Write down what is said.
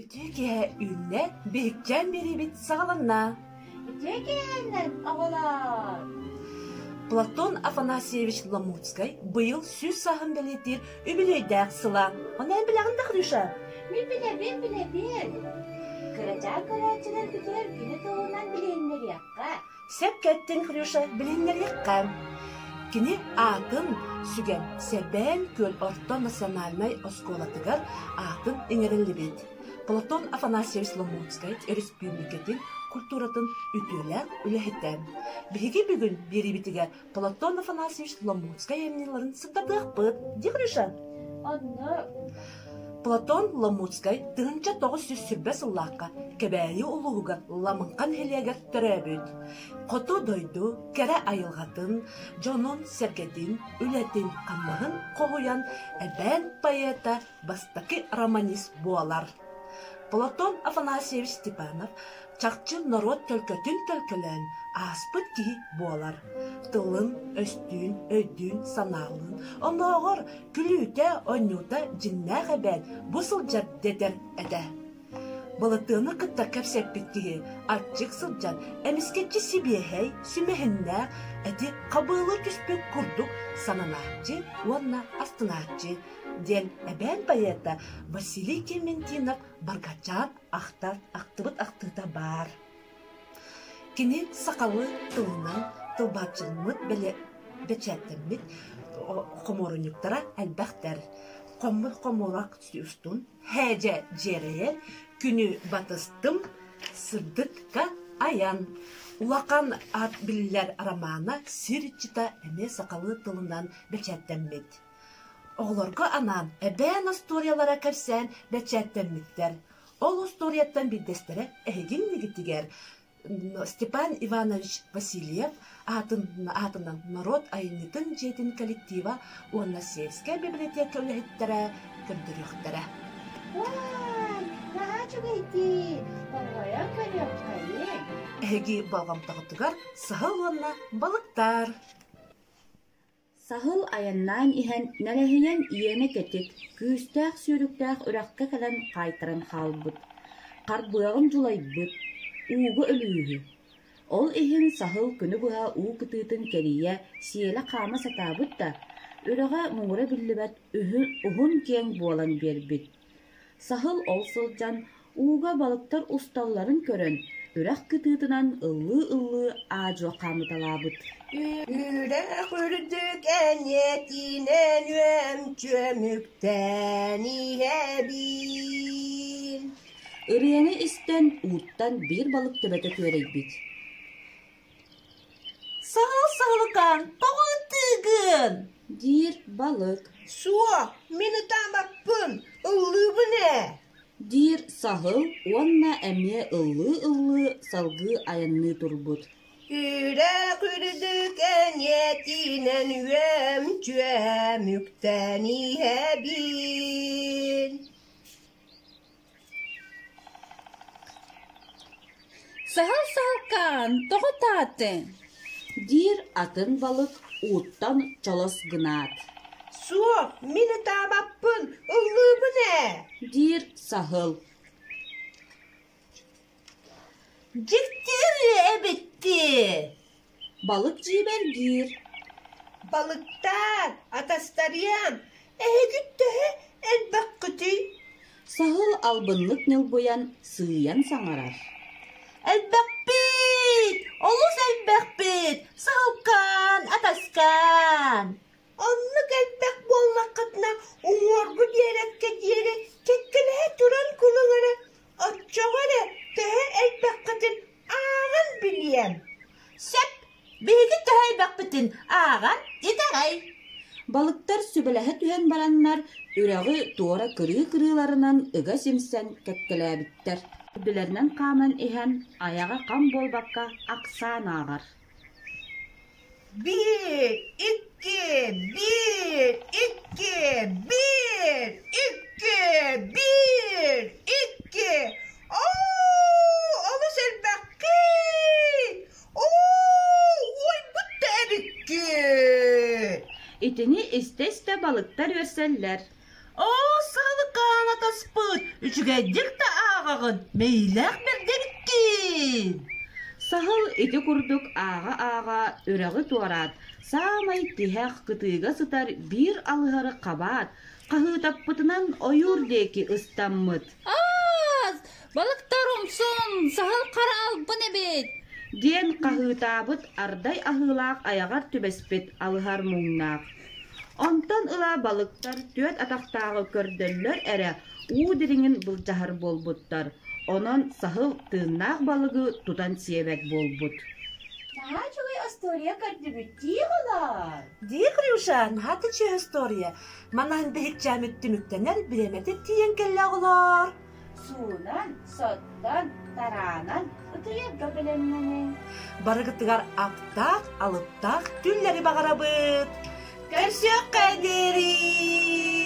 Үтүө киэһэ үүннэ, биһикчээн биэриибит саҕаланна. Үтүө киэһэннэн, оҕолоор! Платон Афанасьевич Ламутскай быйыл сүүс сааһын бэлиэтиир үбүлүөйдээх сыла. Ону эн билэҕин да, Хрюша? Мин билэбин, билэбин. Кырачаан көрөөччүлэрбитигэр кини туһунан билиһиннэриэххэ. Сөп кэттин, Хрюша, билиһиннэриэххэ. Кини аатын сүгэн Сэбээн Күөл орто национальнай оскуолатыгар аатын иҥэриллибит. Платон Афанасьевич Ламутскай өрөспүүбүлүкэтин культуратын үтүөлээх үлэһитэ. Биһиги бүгүн биэриибитигэр Платон Афанасьевич Ламутскай айымньыларын сырдатыахпыт, дии Хрюша? Онно Платон Ламутскай 1920 сыллаахха Кэбээйи улууһугар Ламыҥха нэһилиэгэр төрөөбүт. Хоту дойду кэрэ айылҕатын, дьонун-сэргэтин, үлэтин-хамнаһын хоһуйан эбээн поэта бастакы романист буолар. Платон Афанасьевич Степанов чахчы норуот төлкөтүн төлкөлөөн ааспыт киһи буолар. Тылын, өстүүн, өйдүүн, санаалыын, оннооҕор күлүүтэ, оонньуута дьиҥнээх эбээт бу сылдьар дэтэр этэ. Былатыаны кытта кэпсэппит киһи аччык сылдьан эмискэччи сибиэһэй, сүмэһиннээх эти хабыалыы түспүт курдук сананааччы уонна астынааччы диэн эбээн поэта Василий Клементинов Баргачаан ахтар ахтыбыт ахтыыта баар. Кини сахалыы тылынан тылбааччылыммыт бэчээттэммит хомуурунньуктара элбэхтэр. Хоммут хомуурах устун һээдьэ дьиэрэйэр, күнү батыстым, сырдыкка айан. Улахан аат биллэр романа Сир иччитэ эмиэ сахалыы тылынан бэчээттэммит. Оҕолорго анаан эбээн остуоруйалара кэпсээн бэчээттэммиттэр. Ол остуоруйаттан биирдэстэрэ эһиги иннигитигэр Степан Иванович Васильев аатын, аатынан норуот айымньытын дьиэтин коллектива уонна сельскэй библиотека үлэһиттэрэ көрдөрүөхтэрэ. Уай, наһаа үчүгэйдии, болҕойон көрүөххэйиҥ. Эһиги болҕомтоҕутугар саһыл уонна балыктар. Саһыл айаннаан иһэн нэлэһийэн иэнэ кэтит, күүстээх сүүрүктээх үрэххэ кэлэн хаайтаран хаалбыт, харбыаҕын дьулайбыт, ууга өлүүһү. Ол иһин саһыл күнү быһа уу кытыытын кэрийэ, сиэлэ хаама сатаабыт да, үрэҕэ муҥура биллибэт уһун киэҥ буолан биэрбит. Саһыл ол сылдьан ууга балыктар усталларын көрөн, үрэх кытыытынан ыллыы-ыллыы аа-дьуо хаамыталаабыт. Үрэх үрдүк эниэтинэн үөм-чүөмүктээн иһэбин. Ырыаны истэн ууттан биир балык төбөтө күөрэйбит. Саһыл саһылыкаан тоҕо ытыыгын? диир балык. Суох, мин ытаабаппын, ыллыыбын ээ. Диир саһыл уонна эмиэ ыллыы-ыллыы салгыы айанныы турбут. Үрэх үрдүк эниэтинэн үөм-чүөм үктээн иһэбин. Саһыл саһылкаан, тоҕо таатыҥ? диир атын балык ууттан чолос гынаат. Суох, мин ытаабаппын, ыллыыбын ээ диир саһыл. Дьикти ырыа эбит дии Балык дьиибэргиир. Балыктаар, атастарыам, эһиги төһө элбэххитий? Саһыл албыннык ньылбыйан, сыыйан саҥарар. Элбэхпит! Олус элбэхпит! Саһылкаан, атаскаан! Оннук элбэх буоллаххытына, уҥуоргу биэрэккэ диэри кэккэлэһэ туран кулуҥ эрэ, оччоҕо эрэ төһө элбэххитин ааҕан билиэм. Сөп, биһиги төһө элбэхпитин ааҕан итэҕэй. Балыктар сүбэлэһэ түһэн бараннар, үрэҕи туора кырыы-кырыыларынан ыга симсэн кэккэлээбиттэр. Үрдүлэринэн хааман иһэн, айаҕа хам буолбакка ахсаан ааҕар. Биир, икки, биир, икки, биир, икки, биир, икки. Оо, олус элбэххин! Оо, уойбут да эбиккин! Итини истэ-истэ балыктар үөрсэллэр. Оо, саһылыкаан атаспыт, үчүгэйдик да ааҕаҕын, мэйиилээх бэрдэриккин! Саһыл ити курдук ааҕа-ааҕа үрэҕи туораат, саамай тиһэх кытыыга сытар биир алыһары хабаат, хаһыытаппытынан ойуур диэки ыстаммыт. Аас! Балыктар умсун, саһыл хара албын эбит! диэн хаһыытаабыт ардай аһыылаах айаҕар түбэспит алыһар муҥнаах. Онтон ыла балыктар түөрт атахтааҕы көрдөллөр эрэ уу дириҥин былдьаһар буолбуттар, онон саһыл тыыннаах балыгы тутан сиэбэт буолбут. Наһаа үчүгэй остуоруйа көрдүбүт дии оҕолоор. Дии Хрюша, наһаа да үчүгэй история. Манаһын биһикчээмит түмүктэнэр бириэмэтэ тиийэн кэллэ оҕолоор. Суунан, соттон, тараанан утуйарга бэлэмнэниҥ. Барыгытыгар аптаах, алыптаах күллэри баҕарабыт. Көрсүөххэ диэри!